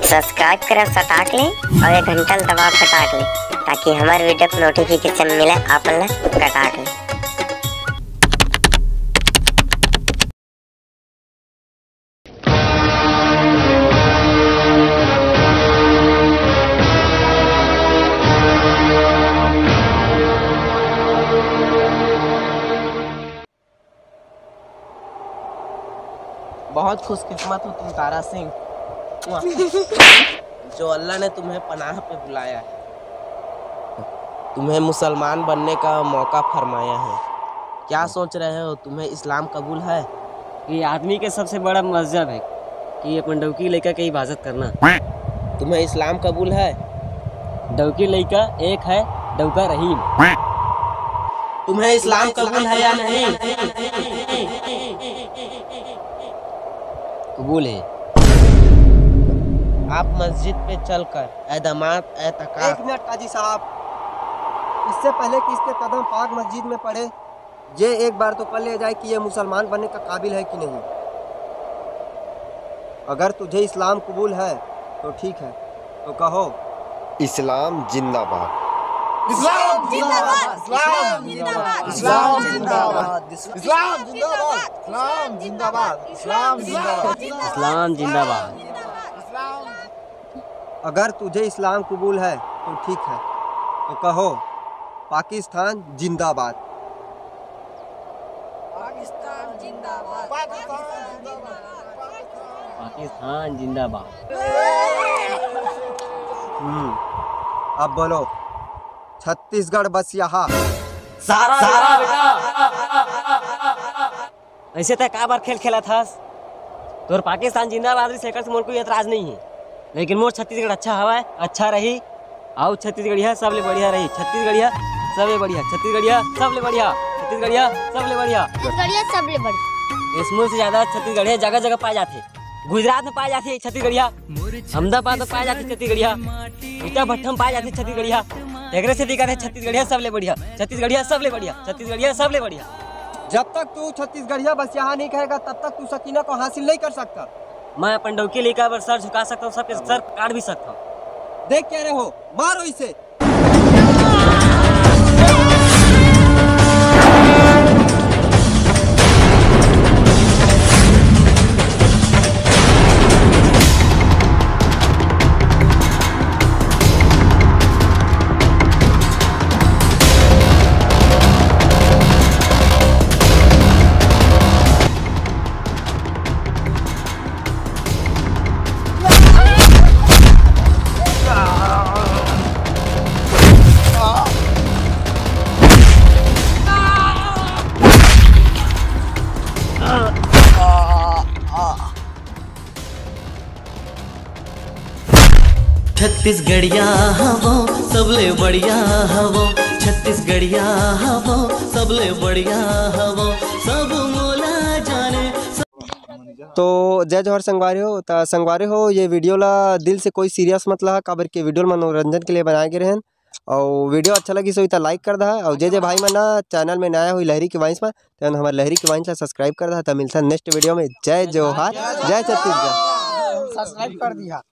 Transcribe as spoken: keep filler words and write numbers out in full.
Subscribe करा सटाक ले अउ ये घंटा ल दबा फटाक ले, ताकि हमर वीडियो के नोटिफिकेशन मिले आप मन ल कटाक ले। बहुत खुशकिस्मत हो तुम, तारा सिंह, जो अल्लाह ने तुम्हें पनाह पे बुलाया है, तुम्हें मुसलमान बनने का मौका फरमाया है। क्या सोच रहे हो, तुम्हें इस्लाम कबूल है? ये आदमी के सबसे बड़ा मजहब है कि अपन डौकी लइका के इबादत करना। तुम्हें इस्लाम कबूल है? डौकी लइका एक है, डौका रहीम। तुम्हें इस्लाम कबूल है या नहीं? कबूल है। आप मस्जिद पे चलकर ए दामाद, ए तका एक मिनट काजी साहब, इससे पहले कि इसके कदम पाक मस्जिद में पड़े, ये एक बार तो कर लिया जाए कि ये मुसलमान बनने का काबिल है कि नहीं। अगर तुझे इस्लाम कबूल है तो ठीक है, तो कहो, इस्लाम जिंदाबाद। इस्लाम जिंदाबाद। इस्लाम जिंदाबाद। इस्लाम जिंदाबाद। इस्लाम जिंदाबाद। इस्लाम जिंदाबाद। इस्लाम जिंदाबाद। अगर तुझे इस्लाम कबूल है तो ठीक है, तो कहो, पाकिस्तान जिंदाबाद। पाकिस्तान जिंदाबाद। पाकिस्तान जिंदाबाद। हम्म, अब बोलो, छत्तीसगढ़ बस यहाँ। सारा, सारा बेटा। ऐसे तय काबर खेल खेलत हस? तोर पाकिस्तान जिंदाबाद रही, एकर से मोर कोई एतराज नहीं है, लेकिन मोर छत्तीसगढ़ अच्छा हवय, अच्छा रही। अउ छत्तीसगढ़िया सबले बढ़िया रही, छत्तीसगढ़िया सबले बढ़िया, छत्तीसगढ़िया सबले बढ़िया, छत्तीसगढ़िया सबले बढ़िया। छत्तीसगढ़िया सबले बढ़िया। इसमें से ज्यादा छत्तीसगढ़िया जगह जगह पाए जाथे। गुजरात में पाए जाथे छत्तीसगढ़िया, अहमदाबाद में पाए जाथे छत्तीसगढ़िया, ईटा भट्ठा में पाए जाथे छत्तीसगढ़िया। एकरे से दिखत है छत्तीसगढ़िया सबले बढ़िया, छत्तीसगढ़िया सबले बढ़िया, छत्तीसगढ़िया सबले बढ़िया। जब तक तू छत्तीसगढ़िया बस यहाँ नहीं कहेगा, तब तक तू सकीना को हासिल नहीं कर सकता। मैं अपन डौकी लइका बर सर झुका सकता हूँ, सबके सर काट भी सकता हूँ। देख क्या रहे हो, मारो इसे। छत्तीसगढ़िया हवो, सबले बढ़िया हवो। छत्तीसगढ़िया हवो, सबले बढ़िया हवो। सब मोला जाने। तो जय जोहार संगवारी हो। त संगवारी हो, ये वीडियो ला दिल से कोई सीरियस मत लहा, काबर के वीडियो ल मनोरंजन के लिए बनाए गे रहेन। अउ वीडियो अच्छा लगिस होही त लाइक कर दहा, अउ जे जे भाई मन ना चैनल में नया होही लहरी के वाइंस में, तेन हमर लहरी के वाइंस ला सब्सक्राइब कर दहा। त मिलथन नेक्स्ट वीडियो में। जय जोहार, जय छत्तीसगढ़। सब्सक्राइब कर दिया।